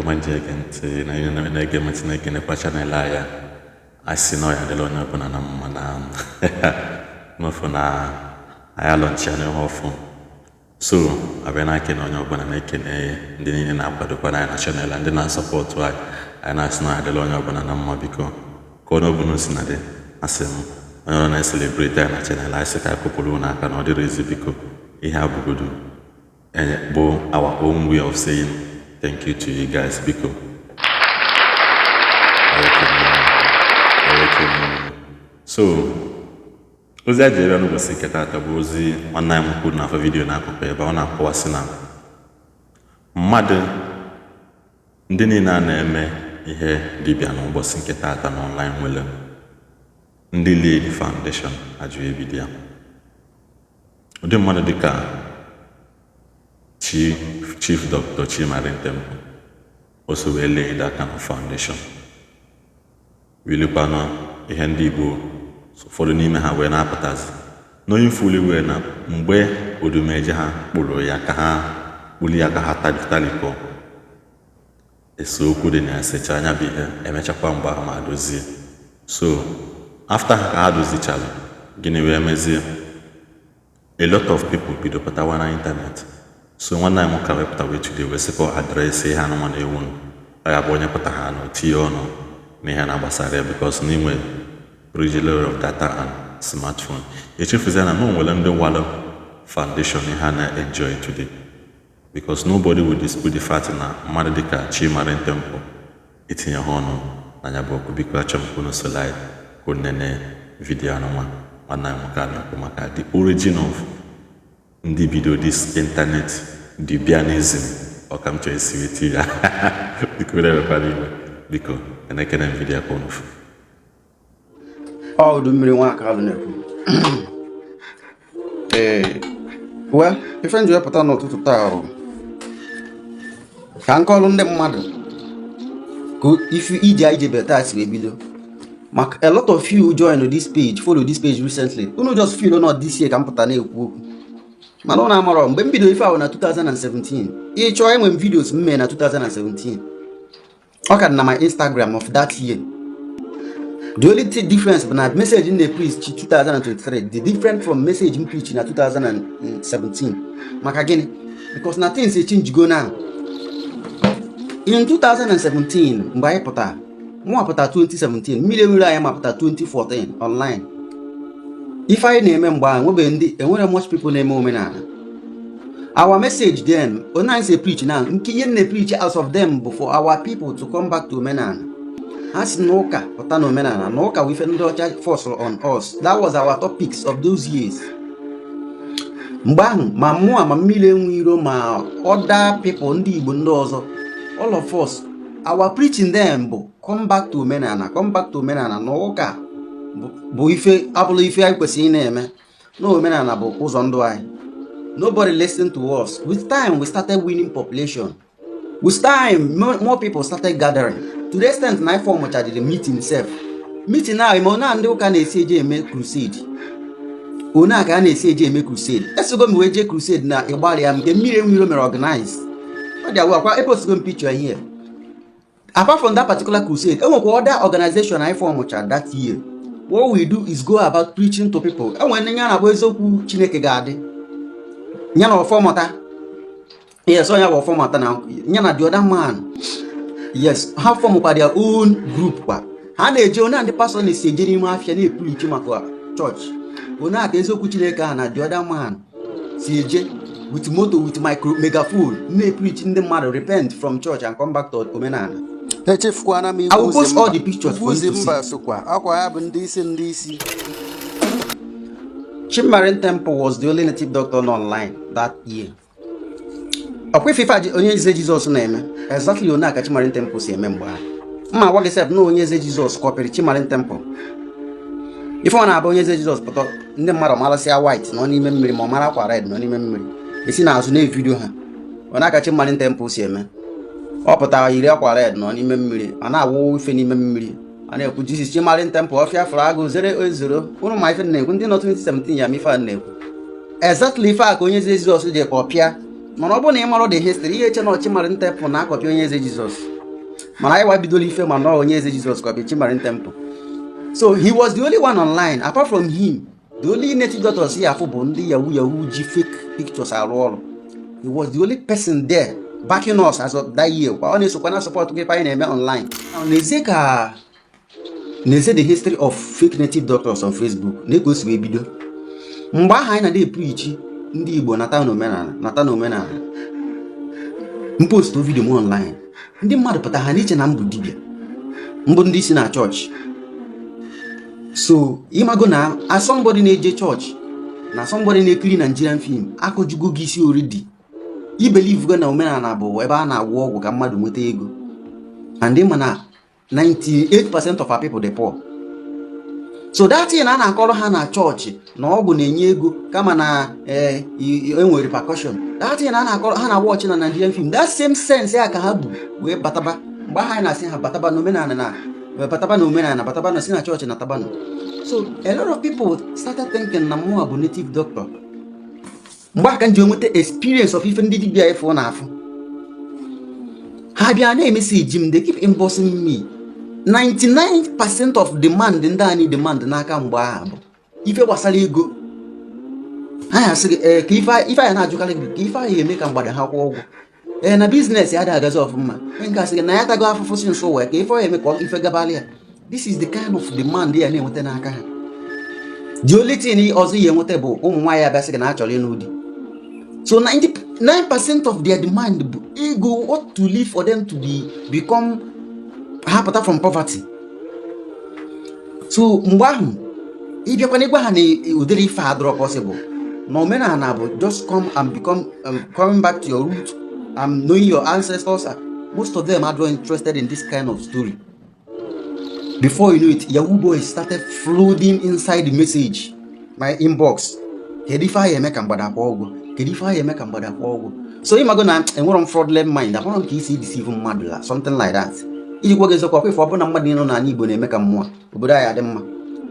Ọma ji ege ntị na ihe na-ege m ntị, na-egenekwa channel anyị. A sị na ọ ya adịla onye ọbụla na mma na n'ofu na anyị alọnchi ya n'ihe ọfụ. So abịa na-ekene onye ọbụla, na-ekene ndị niile na-akwadokwa anyị na channel, ndị na-asọpọtụ anyị. Anyị na-asị na ọ ya adịla onye ọbụla na mma. Biko, ka onye ọbụla si na dị, asị m onye ọbụla na-ecelebrate anyị na channel anyị, sị ka anyị kụpụrụ unu aka na ọ dịrị ezi. Biko, ihe a bụgodu bụ our own way of saying thank you to you guys. Biko, anyị ekene unu, anyị ekene unu. So ozi a ji ebe n'ụbọchị nke taata bụ ozi nwanne anyị kwuru n'afọ video n'akụkụ ebe ọ na-akọwasị na mmadụ ndị niile a na-eme ihe dibịa n'ụbọchị nke taata n'online nwere ndị lead foundation ajụ ebido ya. Ụdị mmadụ dịka Chief Dr. Chimarin Temple, o so wee lay that kind of foundation, wilikwanụ ihe ndị Igbo ụfọdụ n'ime ha wee na-apụtazi knowing fully well na mgbe odumeje ha kpụrụ ya ka ha kpụli ya ka ha talikọ ese okwu dị na ya secha anya bụ ihe emechakwa mgbe ahụ ma dozie. So after ka ha dozichara, gịnị wee mezie? A lot of people bido pụtawa na internet. So nwanne anyị nwoke wepụta wee today wee sị ka ọ address ihe anụmanụ na-ewu ọ ya bụ onye pụta ha na tinye ọnụ n'ihe na-agbasara ya, because n'inwe privilege of data and smartphone, echefuzia na o nwere ndị walụ foundation ihe a na-enjoy today, because nobody will dispute the fact na mmadụ dịka Chimarin Temple etinye ha ọnụ na ya bụ okwu. Biko, achọrọ m ka unu so like ka unu nene video anụnwa nwanne anyị nwoke a na-ekwu maka the origin of ndị bido this internet dibianism. Ọ ka m chọrọ isi weta ya. Biko, na-ewekwara iwe. Biko, enekene m video ka unu fụ. Ọ udu mmiri nwa aka na-ekwu. Ee, well, ife m ji wepụta n'ụtụtụ taa bụ ka nkọlụ ndị mmadụ ka ife ije anyị jebe taa si wee bido, maka a lot of you join this page, follow this page recently. Unu just feel not this year ka m pụta na-ekwu okwu, mana ụnụ amarọ mgbe m bido ife ahụ na 2017. Ị chọọ, enwe m videos m mee na 2017, ọ ka dị na my Instagram of that year. The only difference bụ na message m na-preach 2023 the different from message m preach na 2017. Maka gịnị? Because na things change go now. In 2017 mgbe anyị pụtara, mụnwa pụtara 2017, mmiri ewuru anyị mapụta 2014 online. Ife anyị na-eme mgbe ahụ, enwebeghị ndị enwere much people na-eme omenala. Our message then, onye anyị si preach now, nke ihe m na-preach out of them bụ for our people to come back to omenala. Ha si n'ụka pụta n'omenala, na ụka bụ ife ndị ọcha force on us. That was our topics of those years. Mgbe ahụ, ma mụa, ma mmiri enwe iro, ma other people, ndị Igbo ndị ọzọ, all of us, our preaching then bụ come back to omenala, come back to omenala, na ụka bụ ife abụrụ ife anyị kwesịrị ị na-eme, na omenala bụ ụzọ ndụ anyị. Nobody listened to us. With time, we started winning population. With time, more people started gathering to the extent na anyị formchadiri meeting sef. Meeting ahụ ime one a ndị ụka na-esi eje eme crusade, one a ka a na-esi eje eme crusade. Esogo m wee jee crusade na Ịgbarịa nke mmiri enwiro mere organize. Ọ dị awụ akwa epostigo m picture here. Apart from that particular crusade, enwekwa other organization anyị formcha that year. What we do is go about preaching to people. Enwere ndị ya na-akpọ eziokwu Chineke ga-adị ya na ọfọmụta. Yes, onye bụ ọfọmụta na ya na the other man. Yes, ha formkwa their own group kwa. Ha na-eje onye ndị pastor na-esi eje n'ime afịa na-epreach maka chọọchị, onye a ka eziokwu Chineke ahụ na the other man si eje with moto, with micro megaphone, na-epreach ndị mmadụ repent from church and come back to omenala. Echefukwana m. I will post all the pictures for you to see. Mba sokwa akwa ya bụ ndị isi, ndị isi. Chimarin Temple was the only native doctor online that year. Ọkwa ife ife a onye eze Jizọs na-eme, exactly one a ka Chimarin Temple si eme mgbe ahụ. Mma agwa gị sef na onye eze Jizọs kọpịrị Chimarin Temple. Ife ọ na-abụ, onye eze Jizọs pụta, ndị mmadụ marasịa white nọ n'ime mmiri, ma ọ mara akwa red nọ n'ime mmiri, esi n'azụ na-evideo ha. Ọ na-aka Chimarin Temple si eme. Ọ pụtara yiri akwa red nọ n'ime mmiri, a na-awụ ife n'ime mmiri, a na-ekwu Jesus Chimarin Temple ọfịa fụrụ agụ zere ezoro. Ụnụ ma ife na-ekwu, ndị nọ 2017 ya ma ife a na-ekwu. Exactly ife a ka onye eze Jizọs ji kọpịa. Mana ọ bụrụ na ị mara the history, ihe eche na Chimarin Temple na-akọpịa onye eze Jizọs. Mana anyị wa bidoro ife ma nọọ Onye Eze Jizọs kwa bụ Chimarin Temple. So he was the only one online. Apart from him, the only native doctors ya afụ bụ ndị yahoo yahoo ji fake pictures arụ ọrụ. He was the only person there backing us as of that year. Kwa ọ na-esokwa na support gị anyị na-eme online. Now, n'ezie ka n'ezie, the history of fake native doctors on Facebook na-eko o si wee bido. Mgbe ahụ anyị na-ade preach ndị Igbo nata n'omenala, nata n'omenala, m post video m online, ndị mmadụ pụta, ha n'iche na m bụ dibịa mbụ, ndị si na chọọchị. So ịmago na as somebody na-eje chọọchị na somebody na-ekiri Nigerian film, akụjugo gị isi already. I believe go na omenala bụ ebe a na-agwọ ọgwụ ka mmadụ nweta ego, and ịma na 98% of our people dey poor. So that thing a na-akọrọ ha na chọọchị na ọgwụ na-enye ego, kama na enwere repercussion, that thing a na-akọrọ ha na watch na Nigerian film, that same sense ya ka ha bu wee bataba. Mgbe ahụ anyị na-asị ha bataba n'omenala, na bataba n'omenala, bataba na si na chọọchị na tabanụ. So a lot of people started thinking na mụnwa bụ native doctor. Mgbe aka m ji nweta experience of ife ndị dibịa ịfụ na afụ, ha bịa na-emessage m, they keep inboxing me. 99% of demand ndị anyị demand n'aka mgbe ahụ bụ ife gbasara ego. Ha ya asị gị, ee, ka ife ife anyị na-ajụkarị gị, ka ife anyị eme ka mgbada ha kwụọ ụgwọ, ee, na business ya adịghị agazi ọfụma. Onye nke asị gị na ya tago afụfụ si nso wee ka ife ọ eme ka ife gabalị ya. This is the kind of demand ya na-enweta n'aka ha. The only thing ọzọ ya enweta bụ ụmụ nwaanyị abịa sị gị na a chọrọ ịnụ di. So 99% of their demand bụ ego, what to live for them to be become, ha pụta from poverty. So mgbe ahụ ịbịakwana ịgwa ha na ụdịrị ife a dịrọ possible, na omenala bụ just come and become coming back to your root and knowing your ancestors, most of them are not interested in this kind of story. Before you know it, yahoo boys started flooding inside the message, my inbox. Kedu ife anyị eme ka mgbada kwụọ ụgwọ? Kedu ife anyị eme ka mgbada kwụọ ụgwọ? So ịmago na enwere m fraudulent mind, ahụrụ m ka isi deceive mmadụ la something like that. Iji gwa gị eziokwu, ọkwa ife ọ bụla mmadụ nọ n'ala Igbo na-eme ka mmụọ obodo anyị adị mma.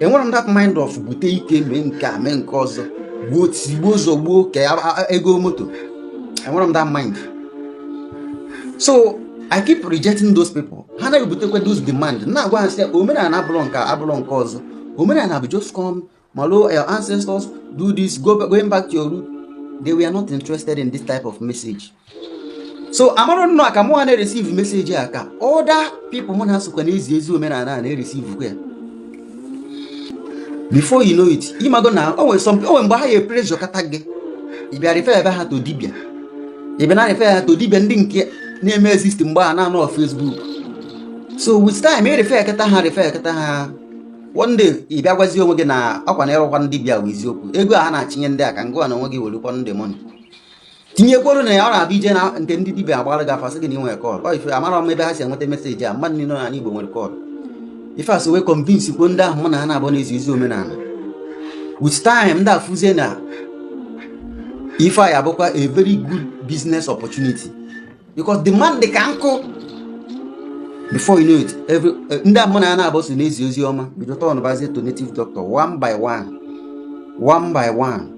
Enwere m that mind of bute ike, mee nke a, mee nke ọzọ, gbuo, tigbuo ụzọ, gbuo ka ego moto. Enwere m that mind, so I keep rejecting those people. Ha na-ebutekwa those demand, na-agwa ha sị omenala abụrụ nke abụrụ nke ọzọ. Omenala bụ just come malo your ancestors, do this, going back to your root. They were not interested in this type of message. So amara nnọọ ka mụ na-receive message a, ka other people mụ na-asokwa na-ezi ezi omenala a na-receive kwa ya. Before you know it, ịmago na o nwere some, o nwere mgbe ha ya pressure kata gị, ị bịa refer ebe ha to dibịa, ị bịa na refer ha to dibịa ndị nke na-eme exist mgbe a na-anọ Facebook. So with time, ị refer kata ha, refer kata ha, one day ị bịa gwazie onwe gị na ọkwa na ịrụkwa ndị dibịa bụ eziokwu. Ego a ha na-achịnye ndị a, ka ngụwa na onwe gị werekwa ndị money tinyekwuru na ya. Ọ na-abịa ije na nke ndị dibịa agbara gị afa, sị gị na ị nwere call. Ọ ife amara m ebe ha si enweta message a, mmadụ niile nọ n'ala Igbo nwere call. Ife a so wee convince kwuo ndị ahụ mụ na ha na-abụ na-ezi ezi omenala. With time, ndị afụzie na ife a ya abụkwa a very good business opportunity because demand dị ka nkụ. Before you know it, every ndị a mụ na ya na-abụ so na-ezi ozi ọma bido turn bazie to native doctor, one by one, one by one,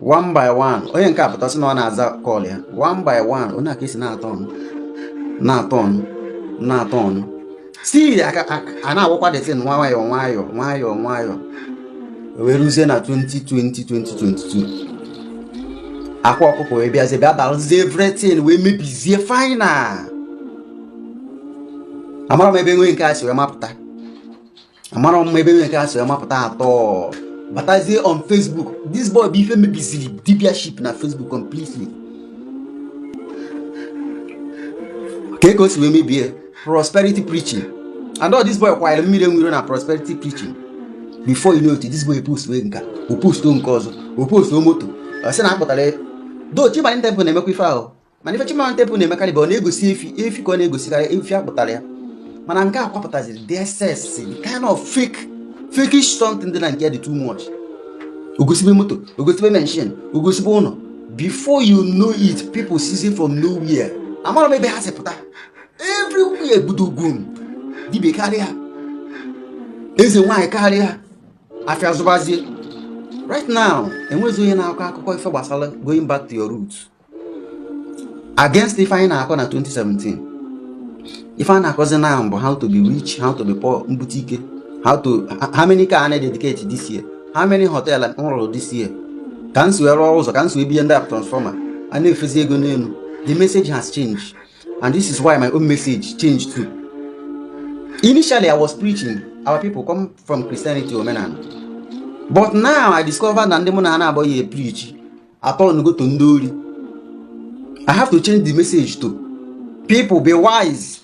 one by one. Onye nke a pụta sị na ọ na-aza call ya, one by one, onye aka esi na-atọ ọnụ, na-atọ ọnụ, na-atọ ọnụ. Still a na-agwakwa the thing nwayọọ nwayọọ nwayọọ nwayọọ, wee ruzie na 2020, 2022, Akwa Ọkụkọ wee bịazie, bịa balụzie everything, wee mebizie final. Amara m ebe nwee nke a si wee mapụta, amara m ebe nwee nke a si wee mapụta atọ batazie on Facebook. This boy bụ ife mebiziri dibiaship na Facebook completely. Ka o si wee mebie prosperity preaching and all this boy kwanyere mmiri enwiro na prosperity preaching. Before you know it, this boy post wee nka, o post nke ọzọ, o post moto, ọ sị na akpụtara do Chimarin Temple na-emekwa ife ahụ. Mana ife Chimarin Temple na-emekarị bụ ọ na-egosi efi, efi ka ọ na-egosikarị, efi akpụtara ya. Mana nke a kwapụtaziri DSS, the kind of fake, fakish something dị na nke dị too much. Ogosibe moto, ogosibe mansion, ogosibe ụlọ. Before you know it, people sees it from nowhere. Amara m ebe ha si pụta. Everywhere gbudogwum, dibia karịa, eze nwaanyị karịa, afịa zụbazie. Right now, enwezi onye na-akọ akụkọ ife gbasara going back to your roots against ife anyị na-akọ na 2017. Ife a na-akọzi now bụ how to be rich, how to be poor, mbute ike, how many car a na-dedicate this year, how many hotel m rụrụ this year, ka m si wee rụọ ụzọ, ka m si wee binye ndị transformer a na-efezi ego n'elu. The message has changed, and this is why my own message changed too. Initially, I was preaching our people come from Christianity, omenala, but now I discovered na ndị mụ na ha na-abụghị preach atọ go to ndị ori. I have to change the message to people, be wise,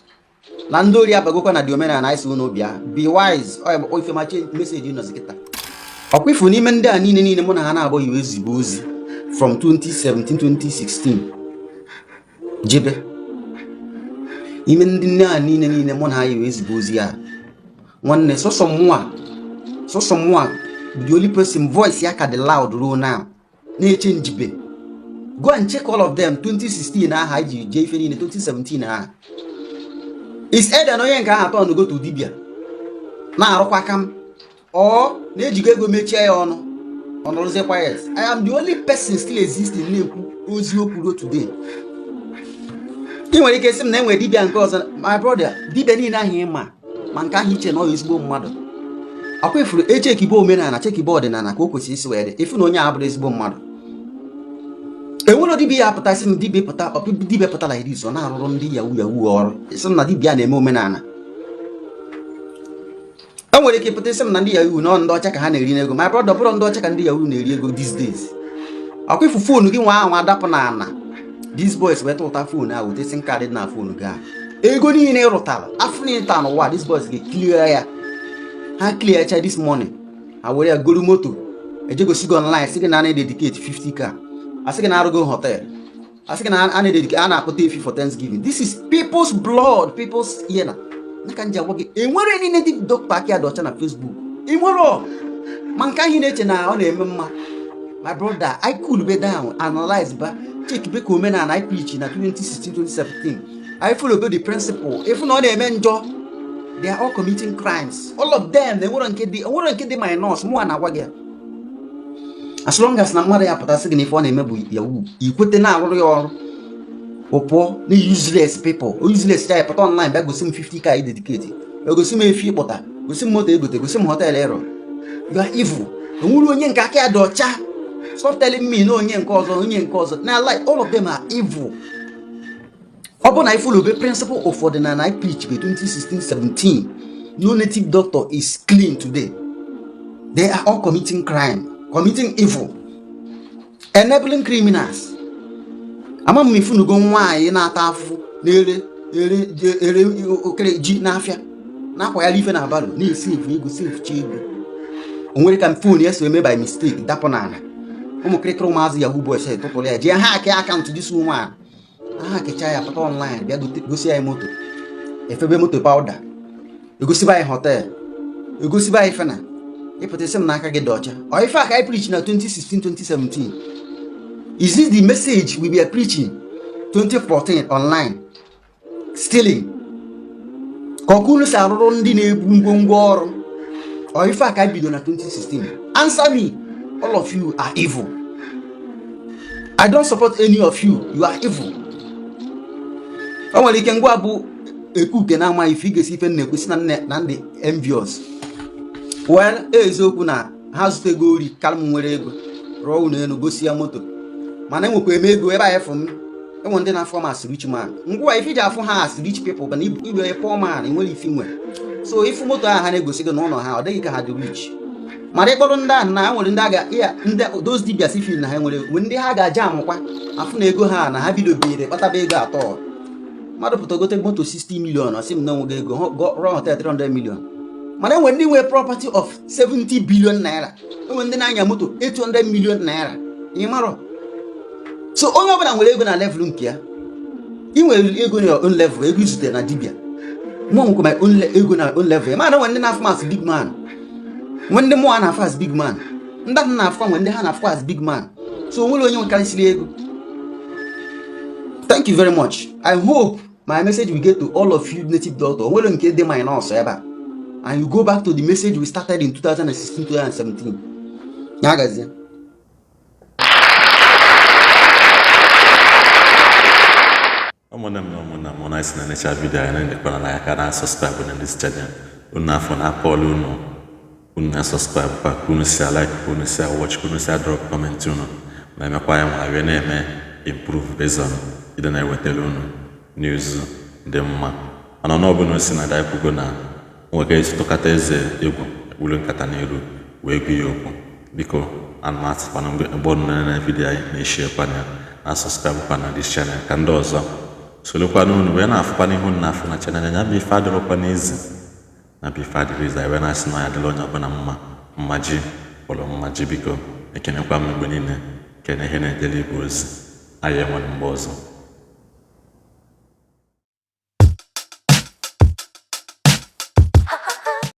na ndị ori abagokwa na the omenala anyị si unu bịa. Be wise. Ọ ife ma change message nọzi kịta. Ọkwa ifu n'ime ndị a niile niile mụ na ha na-abụghị wee zigbo ozi from 2017, 2016 jebe ime, ndị nne a niile niile mụ na ha yi wee zigbo ozi ya, nwanne, sọsọ mụa, sọsọ mụa, the only person voice ya ka dị loud ruo now na-eche njibe. Go and check all of them. 2016 aha ji jee ife niile, 2017 aha is either na onye nke ahụ atọ go to dibia na-arụkwa aka m ọ na-ejigo ego mechie ya ọnụ, ọ nọrọzie quiet. I am the only person still existing na-ekwu oziokwu ruo today. Ị nwere ike sị m na enwere dibia nke ọzọ. My brother, dibia niile ahụ ịma ma nke ahụ iche na ọ ezigbo mmadụ, akwa ifuru echekibe omenala, chekibe ọdịnala ka o kwesịrị isi wee dị, ifu na onye a bụrụ ezigbo mmadụ. Enwere dibia ya apụta sị m dibia pụta, dibia pụta like this, ọ na-arụrụ ndị yahoo yahoo ọrụ, sị m na dibia na-eme omenala. E nwere ike ịpụta isi m na ndị yahoo nọ ndị ọcha ka ha na-eri n'ego. My brother, bụrụ ndị ọcha ka ndị yahoo na-eri ego these days. Akwa ifu phone gị nwa ahụ adapụ na ana, these boys weta ụta phone ahụ, weta SIM card dị na phone gị ahụ, ego niile ị rụtara afọ niile taa n'ụwa, these boys ga-clear ya. Ha clear cha this money, ha were ya goro moto, eje gosi gị online, sị gị na a na-dedicate 50 car, asị gị na arụgo hotel, asị gị na a na-dedicate, a na-akpụta efi for Thanksgiving. This is people's blood, people's ihe na ka nji agwa gị. Enwere niile ndị dọkịta aka ya dị ọcha na Facebook, enwere ma nke ahụ ị na-eche na ọ na-eme mma. My brother, I cool be down, analyze ba, check be ka omenala I preach na 2016, 2017, I follow the principle. If na ọ na-eme njọ, they are all committing crimes, all of them. Enwere nke dị minus. Mụ na-agwa gị, as long as na mmadụ ya pụtasị gị na ife ọ na-eme bụ yahoo, ikwete na-arụrụ ya ọrụ, ọ pụọ na useless people, useless ya pụta online bịa gosi m 50 ka dedicate, egosi m efi ịkpụta, gosi m moto egote, gosi m hotel ịrụ. You are evil. Enwere onye nke aka ya dị ọcha? Stop telling me na onye nke ọzọ, onye nke ọzọ na like all of them are evil. Ọ bụ na I follow the principle of ọdịnala I preach by 2016, 17, no native doctor is clean today. They are all committing crime, committing evil, enabling criminals. Ama m ifunugo nwaanyị na-ata afụfụ, na-ere ere ere okere ji n'afịa, na-akwagharị ife na abalị, na-esefu ego, sefucha ego. O nwere ka phone ya so eme by mistake dapụ n'ala, ụmụ kịrịkịrị ụmụazị yahoo boys tụtụrụ ya, jee ha aka account this woman, ha kecha ya, pụta online bịa gosi anyị moto, efebe moto powder, egosiba anyị hotel, egosiba anyị fena. Ịpụta isi m n'aka gị dị ọcha. Ọ ife a ka anyị preach na 2016, 2017? Is this the message we were preaching 2014 online, stealing ka ọkụ unu si arụrụ ndị na-ebu ngwongwo ọrụ? Ọ ife a ka anyị bido na 2016? Answer me. All of you are evil. I don't support any of you. You are evil. O nwere ike ngwa bụ ekuke na-ama ife ị ga-esi ife na-ekwu si na nne na ndị envious. Well, eziokwu na ha zụta ego ori karị m nwere ego rụọ ụlọ elu, gosi ya moto, mana enwekwa eme ego ebe anyị fụ m. Enwe ndị na-afọ m as rich man. Ngwa, ife iji afụ ha as rich people bụ na iwe poor man enwere ife nwe. So ifu moto ahụ ha na-egosi gị n'ụlọ ha, ọ dịghị ka ha dị rich. Mana ịkpọrọ ndị ahụ na nwere ndị a ga ya ndị those dibia si feel na ha nwere nwe ndị ha ga-aja amụkwa afụ na ego ha na ha bidobere kpataba ego atọ. Mmadụ pụta gote moto 60 million, ọ sị m na onwego ego rụọ hotel 300 million. Mana enwere ndị nwere property of 70 billion naira, enwere ndị na-anya moto 800 million naira. Ị marọ? So onye ọbụla nwere ego na level nke ya. Ị nwere ego na your own level, ego izute na dibia. Mụ nwekwa my own ego na own level. Ma na nwere ndị na-afụ m as big man, nwee ndị mụa na-afụ as big man, ndị ahụ na-afụkwa nwee ndị ha na-afụkwa as big man. So onwere onye nwekarịsịrị ego. Thank you very much. I hope my message will get to all of you native doctor. Onwere nke dị minus ebe a, and you go back to the message we started in 2016, 2017. Ya gazie. Ụmụnne. Ụmụnne m na ụmụnna m, na isi na necha video anyị na-enekwana na aka na subscribe na this channel. Unu afọ na akpọọlụ unu, unu na subscribe kwa, ka unu si like, ka unu si watch, ka unu si drop comment unu na-emekwa ya nwa wee na-eme improve based on ịdị na-ewetara unu news dị mma. Mana ọnụ ọbụla o si na daịkwugo na nwoke tụkata eze egwu ekpuru nkata n'elu wee gwu ya okwu. Biko, ana m asịkwana mgbe ọnụ na video anyị na-eshi kwana ya na subscribe kwa na this channel, ka ndị ọzọ sorokwana unu wee na-afụkwa n'ihu na afụ na channel ya. Bụ ife adịrọkwa n'izi na bụ ife adịrị izi. Anyị wee na-asị na ya adịla onye ọbụla mma, mmaji kpọrọ mmaji. Biko, ekenekwa m mgbe niile, kene ihe na-ejere igwe ozi anyị enwere mgbe ọzọ.